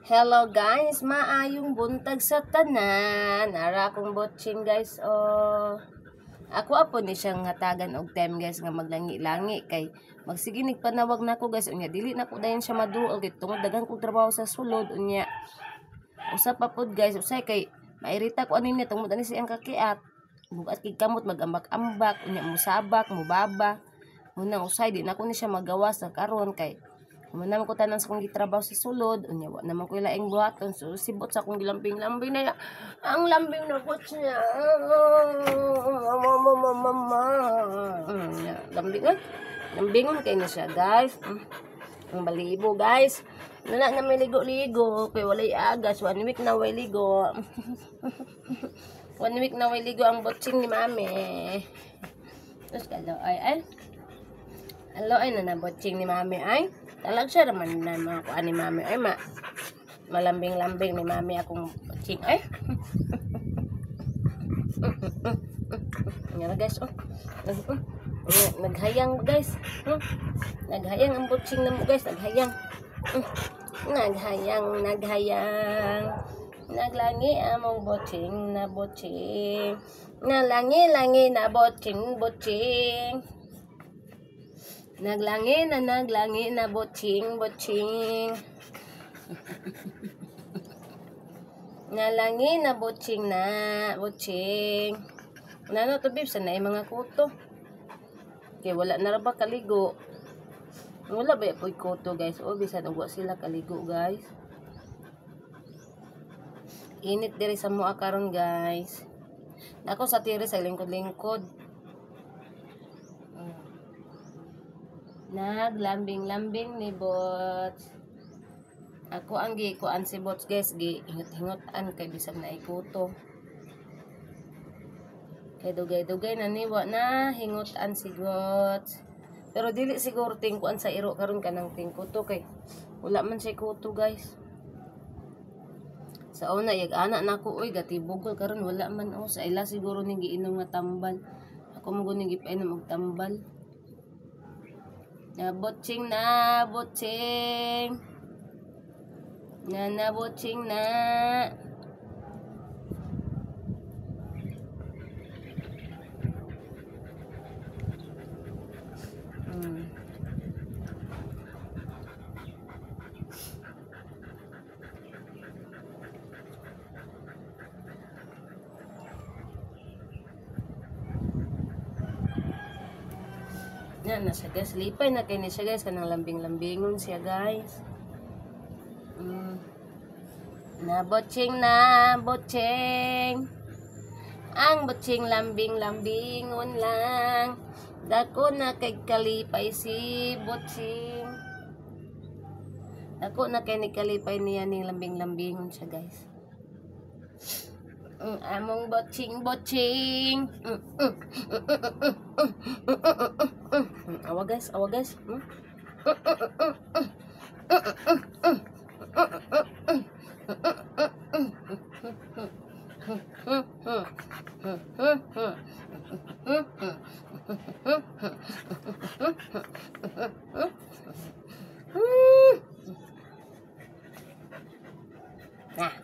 Hello guys, maayong buntag sa tanan. Ara akong botching guys, oh. Ako apo ni siyang hatagan og time guys nga maglangi-langi kay magsige nig panawag nako guys, unya dili na ko dayon siya maduol kay tungod daghan kog trabaho sa sulod, unya usa pa pod guys, usay kay mairita ko ani niya tungod ani siyang kakiat. Bugat kig kamot magambak-ambak, unya musabak, mubaba. Munang usay di na ko ni siya magawa sa karon kay wala naman ko tanan sa akong gitrabaho sa sulod, unya wa naman ko laing buhaton, so sibot sa akong gilambing-lambing na ang lambing na bot niya. Mama, mama, mama. Lambing eh. Lambingon kay na siya guys. Ang balibo guys. Wala na may ligo-ligo, kay walay agas, 1 week na way ligo. 1 week na way ligo ang botsing ni mami. Tapos kalo ay ay. Alo ay na nabotsing ni mami ay. Talag siya naman na mga kuan ni mami ay ma. Malambing-lambing ni mami akong botsing ay. Nga guys oh. Naghayang guys. Naghayang ang botsing na mo guys, naghayang. Naghayang, naghayang. Naglangi among botsing na botsing. Nalangi-langi na botsing botsing. Naglangi na naglangi na botsing botsing. Nalangi na botsing na botsing. Nano to babes, na mga kuto. Kay wala na ra ba kaligo. Wala ba poy kuto guys? O bisan og wa sila kaligo guys. Init diri sa mua karon guys. Nako sa tiri sa lingkod-lingkod. Naglambing-lambing ni Bots. Ako ang gikuan si Bots guys, gi hingot-hingotan kay bisag na ikuto. Kay dugay-dugay na ni wa na hingotan si Bots. Pero dili siguro tingkuan sa iro karon kanang tingkuto kay wala man siya kuto guys. Sa una yag ana nako oy gatibugol karon wala man oh, sa ila siguro ning giinom nga tambal. Ako mo gud ning gipainom og tambal. Na botsing na botsing. Na nabotsing na. Yan na siya guys. Lipay na kay ni siya guys. Kanang lambing-lambingon siya guys. Na botsing na botsing. Ang botsing lambing-lambingon lang. Dako na kay kalipay si botsing. Dako na kay ni kalipay niya ning lambing-lambingon siya guys. Among botsing botsing. Awa guys, awa guys. Nah.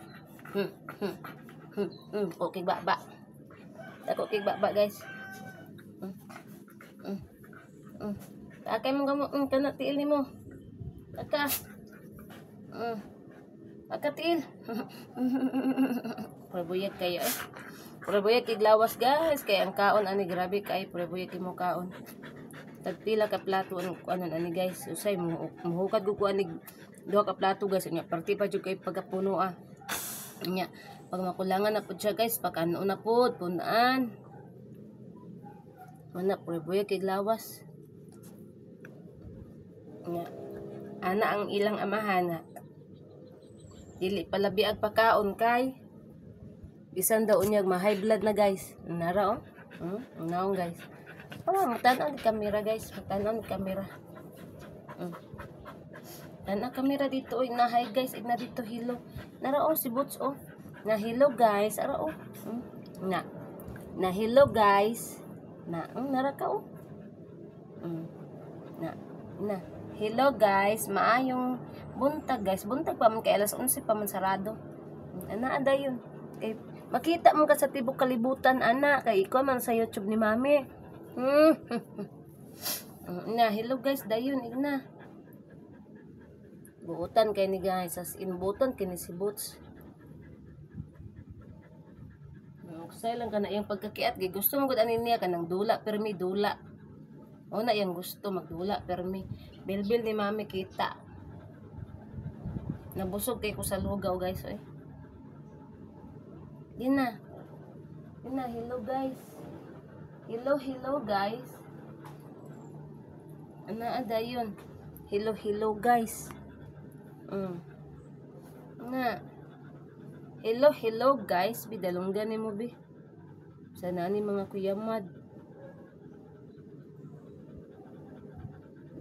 Okay baba. Dako kay baba guys. Akay mo kamo kana tiil nimo. Aka. Aka tiil. Prebuyag kayo eh. Prebuyag kay lawas guys kay ang kaon ani grabe kay prebuyag kay mo kaon. Tagpila ka plato ang kuanon ani guys. Usay muhukad gud ko ani duha ka plato guys unya parte pa jud kay pagkapuno ah. Unya pag makulangan na pud siya guys, pag ano na pud punaan. Mana prebuyag kay lawas. Nya ana ang ilang amahan na dili palabi ag pakaon kay bisan daw unyag ma high blood na guys. Nara oh. Naong guys. Oh, matan-aw ni camera guys, matan-aw ni camera. Tan-aw camera dito oy, na hi guys, na dito hilo. Nara oh si Boots oh. Na hello guys, ara oh. Na. Na hello guys. Na nara ka oh. Na. Na. Hello guys, maayong Buntag guys, buntag pa man kay alas 11 pa man sarado. Ana dayon. Kay makita mo ka sa tibok kalibutan ana kay ikaw man sa YouTube ni Mami. Na hello guys, dayon igna. Buotan kay ni guys, as in buotan kay ni si Boots. Kusay lang kana iyang pagkakiat gay gusto mo gud ani niya kanang dula permi dula. O na iyang gusto magdula permi. Bilbil ni Mami kita. Nabusog kay ko sa lugaw guys oy. Dina. Dina, hello guys. Hello, hello guys. Ana dayon. Hello, hello guys. Na. Hello, hello guys. Bidalonggan ni mo bi. Sana ni mga kuyamad.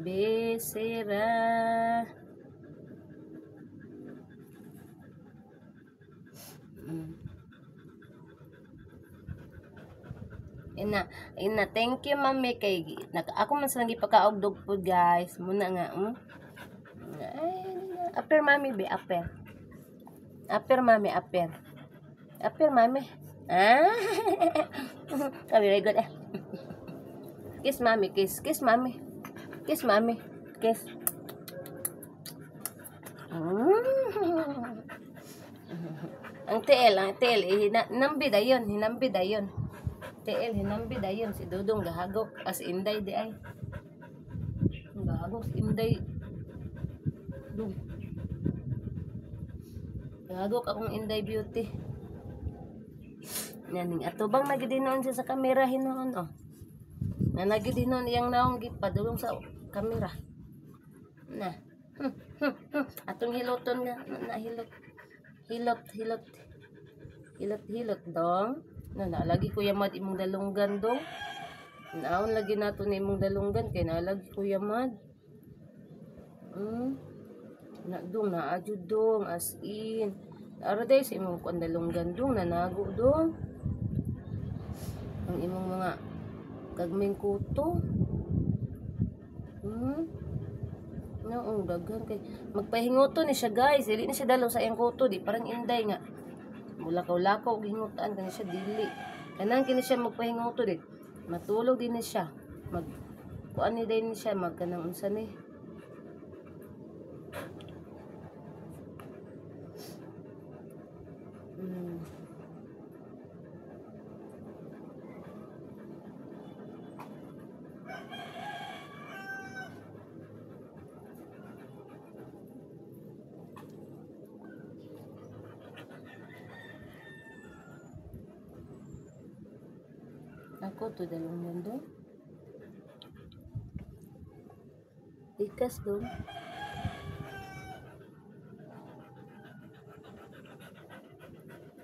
Besera. Ina, ina, thank you Mami kay ako man silang gipakaog dog food guys. Muna nga Ay, upper Mami be, upper. Upper Mami, upper. Upper Mami. Ah. Oh, very good. Kiss Mami, kiss, kiss Mami. Kiss Mami, kiss. Ang TL, hinambi dayon, hinambi dayon. TL, hinambi dayon si Dudong gahagok as Inday di ay. Gahagok si Inday. Dung. Gahagok akong Inday Beauty. Naning atubang nagidinoon siya sa kamera hinuon oh. Na nagidinoon iyang naong gipadulong sa kamera. Na. Atong hiloton nga na hilot. Hilot, hilot. Hilot, hilot dong. Na nalagi Kuya Mad imong dalunggan dong. Naon lagi nato ni imong dalunggan kay nalagi Kuya Mad. Na dong naadyo dong as in. Ara day sa imong kuan dalunggan dong nanago dong. Ang imong mga gagming kuto. Noong daghan kay magpahingoto ni siya guys, dili ni siya dalo sa iyang kuto di parang Inday nga. Mulakaw-lakaw og hingutan kani siya dili. Kanang kini siya magpahingoto di. Matulog din ni siya. Mag kuan ni din ni siya magkanang unsa ni. Ako to dalawang gando. Ikas dong.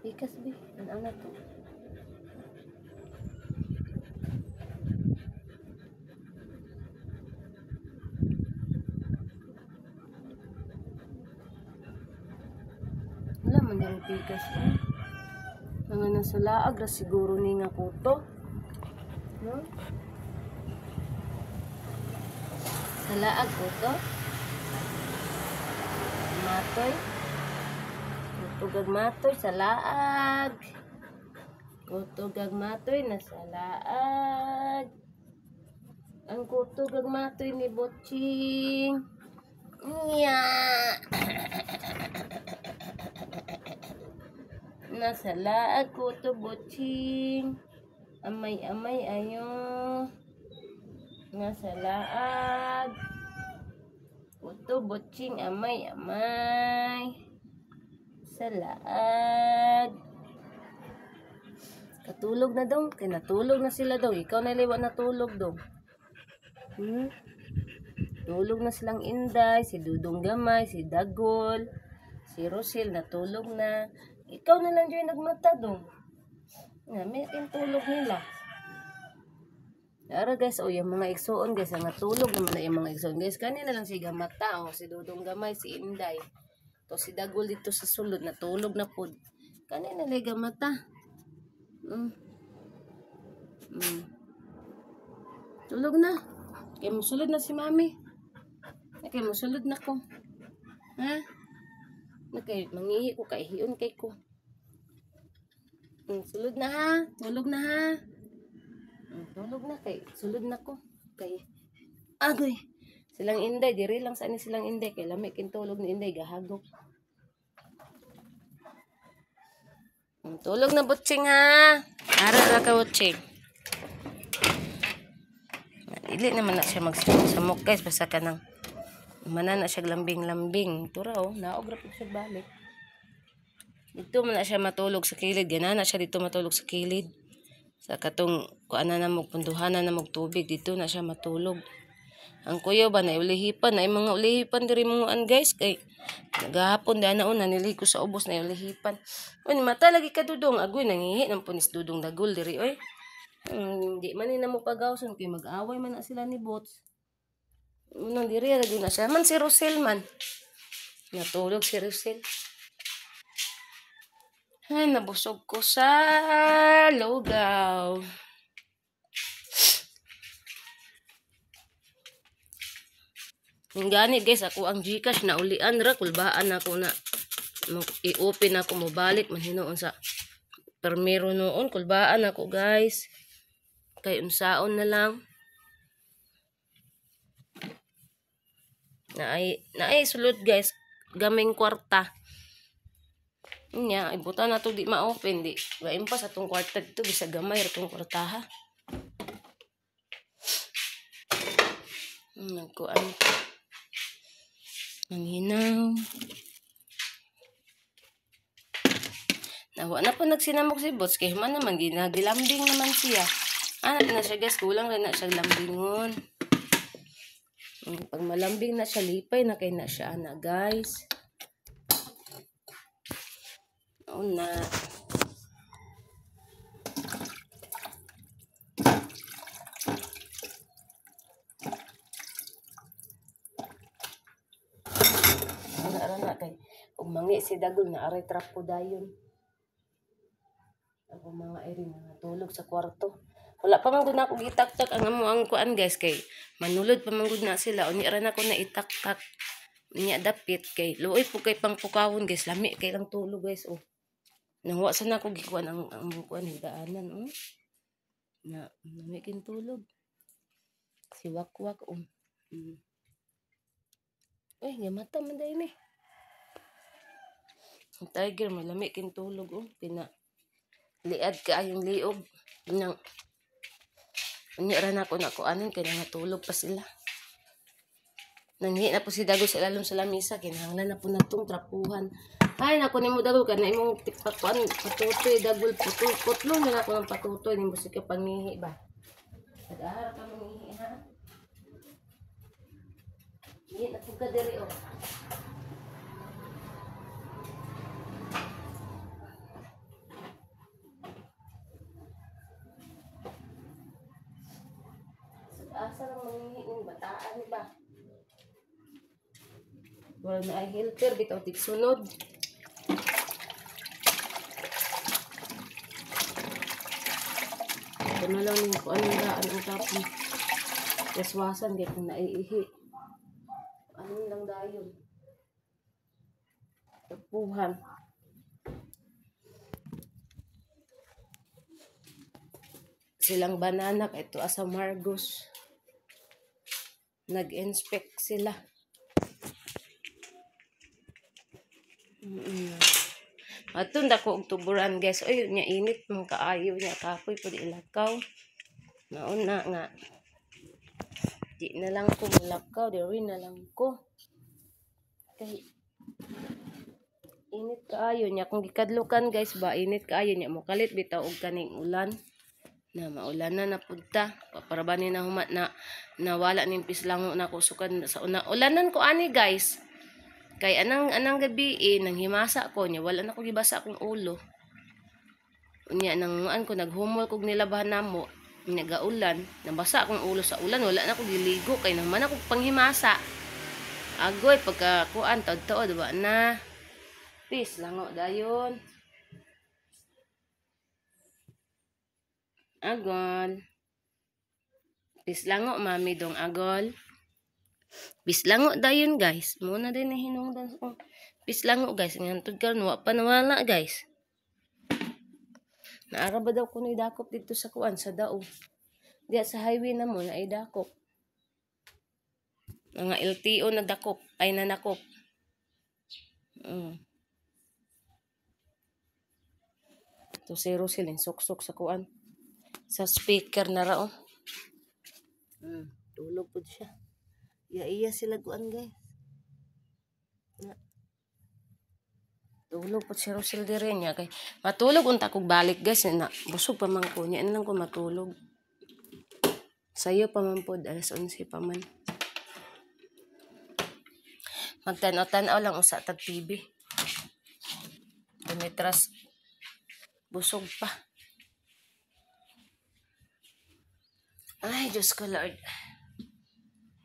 Ikas bi. Ano na to? Wala man yung pikas. Oh. Mga nasa laag ra siguro ni nga kuto. No? Sa laag kuto. Matoy. Kutugag matoy sa laag. Kutugag matoy nasa laag. Ang kutugag matoy ni Botching. Nya. Nasa laag kuto Botching. Amay-amay ayo. Nasa laag. Kuto Botching amay-amay. Sa laag. Katulog na dong. Kaya natulog na sila dong. Ikaw na liwa natulog dong. Tulog na silang Inday, si Dudong Gamay, si Dagol, si Rosel natulog na. Ikaw na lang dyan nagmata dong. Na, may tulog nila. Ara guys, oh, yung mga igsuon guys, ang natulog naman na yung mga igsuon guys. Kanina lang si Gamata, oh, si Dudong Gamay, si Inday. To si Dagol dito sa sulod, natulog na pod. Kanina lang Gamata. Tulog na. Kaya musulod na si Mami. Kaya musulod na ko. Ha? Nakay mangihi ko kay hiun kay ko. Sulod na ha. Tulog na ha. Tulog na kay sulod na ko. Kay agoy. Silang Inday diri lang sa ni silang Inday kay lami kin tulog ni Inday gahagok. Tulog na butching ha. Ara ra ka butching. Dili naman na siya magsamok guys basta ka nang mana na siya lambing-lambing. Tura oh, naog ra pud siya balik. Dito man na siya matulog sa kilid. Gana na siya dito matulog sa kilid. Sa katong kuanan na mo punduhanan na mo tubig dito na siya matulog. Ang kuyo ba na ulihipan na mga ulihipan diri mga guys kay nagahapon dana una nili ko sa ubos na ulihipan. Uy mata lagi ka Dudong agoy nangihi ng punis Dudong dagol diri oy. Hindi man ni namo pagawson kay mag-away man na sila ni Bots. Unang diri lagi na siya man si Rosel man. Natulog si Rosel. Ay, nabusog ko sa lugaw. Gani guys, ako ang GCash na ulian ra kulbaan ako na i-open ako mobalik man hinuon sa permiro noon kulbaan ako guys. Kay unsaon na lang. Naay sulod guys, gaming kwarta. Nya, ibutan na to di ma-open di. Gaim pa sa tong kwarta dito bisag gamay ra tong kwarta ha. Nagkuan. Manghinaw. Nawa na po nagsinamok si Bots kay man naman ginagilambing naman siya. Anak na siya guys, kulang rin na siya lambingon. Pag malambing na siya, lipay na kay na siya ana guys. Una. Ara na kay ug mangi si Dagol na aray trapo dayon. Ako mga iri nga natulog sa kwarto. Wala pa man gud na ako gitaktak ang amo ang kuan guys kay manulod pa man gud na sila unya ra na ko na itaktak. Unya dapit kay luoy po kay pangpukawon guys, lami kay lang tulog guys oh. Nangwa sa na ako gikuan ang kuan higdaanan oh. Na lami kin tulog. Si Wakwak oh. Uy, gamata man dai ni. Ang tiger malami kin tulog oh, pina liad kaayong liog nang unya ra na ako nakuanin kay nangatulog pa sila. Nanghi na po si Dagol sa ilalom sa lamisa kinahanglan na po natong trapuhan. Ay nako nimo Dagol kana imong tikpakuan patutoy Dagol putlo na nako ng patutoy nimo si ka pangihi ba. Nag-ahara ka mangihi ha. Ngihi na pud ka diri oh. Asa lang mangihi ning bataan ba? Wala na ay helper bitaw tigsunod. Ito na lang ning kuan daan ang tapon. Waswasan kay kung naiihi. Ano lang dayon. Tapuhan. Silang banana kay ito asa Margos. Nag-inspect sila. Atong dako og tuburan guys. Oy nya init man kaayo nya kapoy pud ilakaw. Nauna nga di na lang ko mulakaw, diri na lang ko. Kay init kaayo nya kung gikadlukan guys ba init kaayo nya mokalit bitaw og kaning ulan. Na maulan na napunta para ba ni na humat na nawala ning pislango na ko sukad sa una ulanan ko ani guys kay anang gabi nang himasa ko nya wala na ko gibasa akong ulo unya nang an ko naghumol kog nilabahan namo nagaulan nabasa akong ulo sa ulan wala na ko giligo kay nang man ako panghimasa agoy pagka kuan taod-taod wa na peace lango dayon. Agol. Pislango, mami dong agol. Bislango dayon, guys. Muna din ni hinungdan sa bislango, guys. Ngantod karon wa pa nawala, guys. Naara ba daw kuno idakop dito sa kuan sa dao. Diya sa highway na mo na idakop. Mga LTO nagdakop ay nanakop. To zero silin suksok sa kuan. Sa speaker na ra oh. Tulog pud siya. Ya iya sila kuan, guys. Na. Tulog pud si Rosel dire niya kay matulog unta kog balik, guys, na busog pa man ko niya lang ko matulog. Sayo pa man pod, alas 11 pa man. Magtanaw-tanaw lang usa tag TV. Dumitras busog pa. Ay, Diyos ko Lord.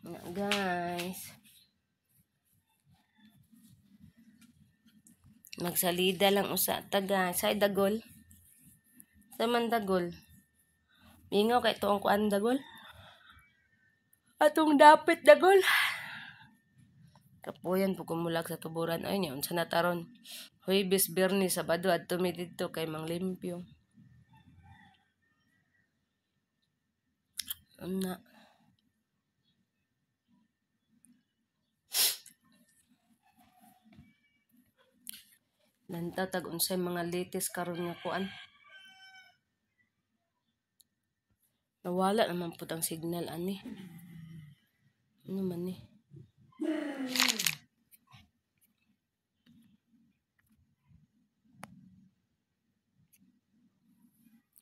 Na, guys. Magsalida lang usa ta, guys. Ay, dagol. Sa man dagol. Mingaw kay tuong kuan dagol. Atong dapit dagol. Kapuyan po kumulag sa tuburan. Ay niya, unsa na taron. Huwebes, Biyernes, Sabado, adto mi didto kay manglimpyo. Una. Lanta tag unsay mga latest karon nga kuan. Nawala naman pud ang signal ani. Ano man ni?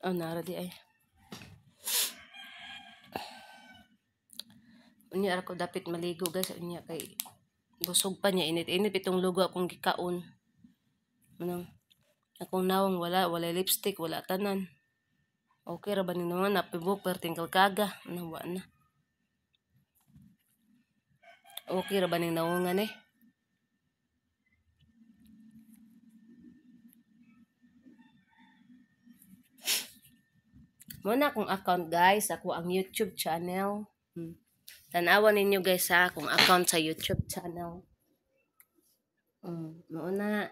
Oh, nara di ay. Unya ra ko dapit maligo, guys, unya kay busog pa niya, init-init itong lugo akong gikaon. Manang akong nawong wala, wala lipstick, wala tanan. Okay ra ba ni naman napibok perting kalkaga, nawa na. Okay ra ba ning nawongan eh? Muna akong account, guys, ako ang YouTube channel. Tanawan ninyo, guys, sa akong account sa YouTube channel. Muna.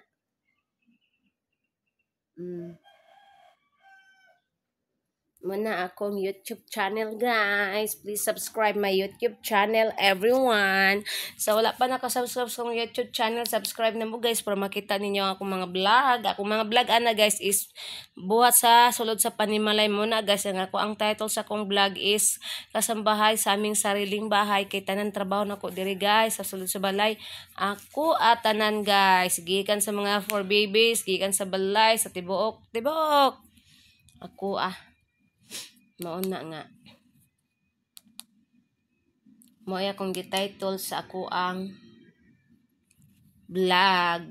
Muna akong YouTube channel, guys. Please subscribe my YouTube channel, everyone. So, wala pa nakasubscribe sa akong YouTube channel, subscribe na mo, guys, para makita ninyo akong mga vlog. Akong mga vlog, ana, guys, is buhat sa sulod sa panimalay muna, guys. Ang ako ang title sa akong vlog is Kasambahay sa aming sariling bahay. Kay tanan trabaho nako diri, guys, sa sulod sa balay. Ako at tanan, guys. Gikan sa mga 4 babies, gikan sa balay, sa tibuok, tibuok. Ako ah. Mauna nga. Mo'y akong gititle sa ako ang vlog.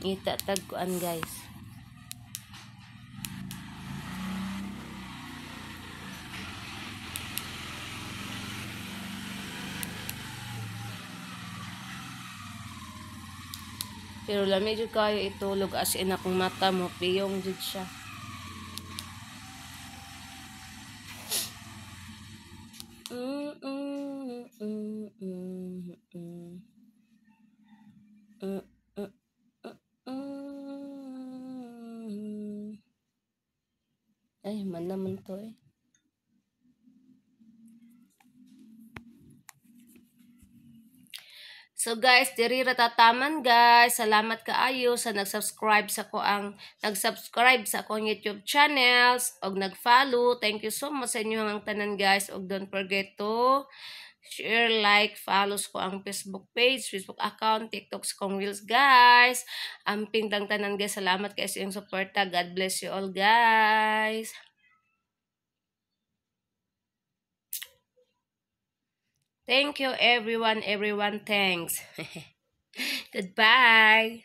Itatag kuan, guys. Pero lami jud kayo itulog, as in akong mata mo piyong jud siya. Ay, man naman to eh. So guys, diri ra tataman, guys. Salamat kaayo sa nag-subscribe sa ko ang nag-subscribe sa akong YouTube channels og nag-follow. Thank you so much sa inyo ang tanan, guys. Og don't forget to share, like, follow ko ang Facebook page, Facebook account, TikTok sa kong reels, guys. Amping tang tanan, guys. Salamat kaayo sa inyong suporta. God bless you all, guys. Thank you, everyone, everyone. Thanks. Goodbye.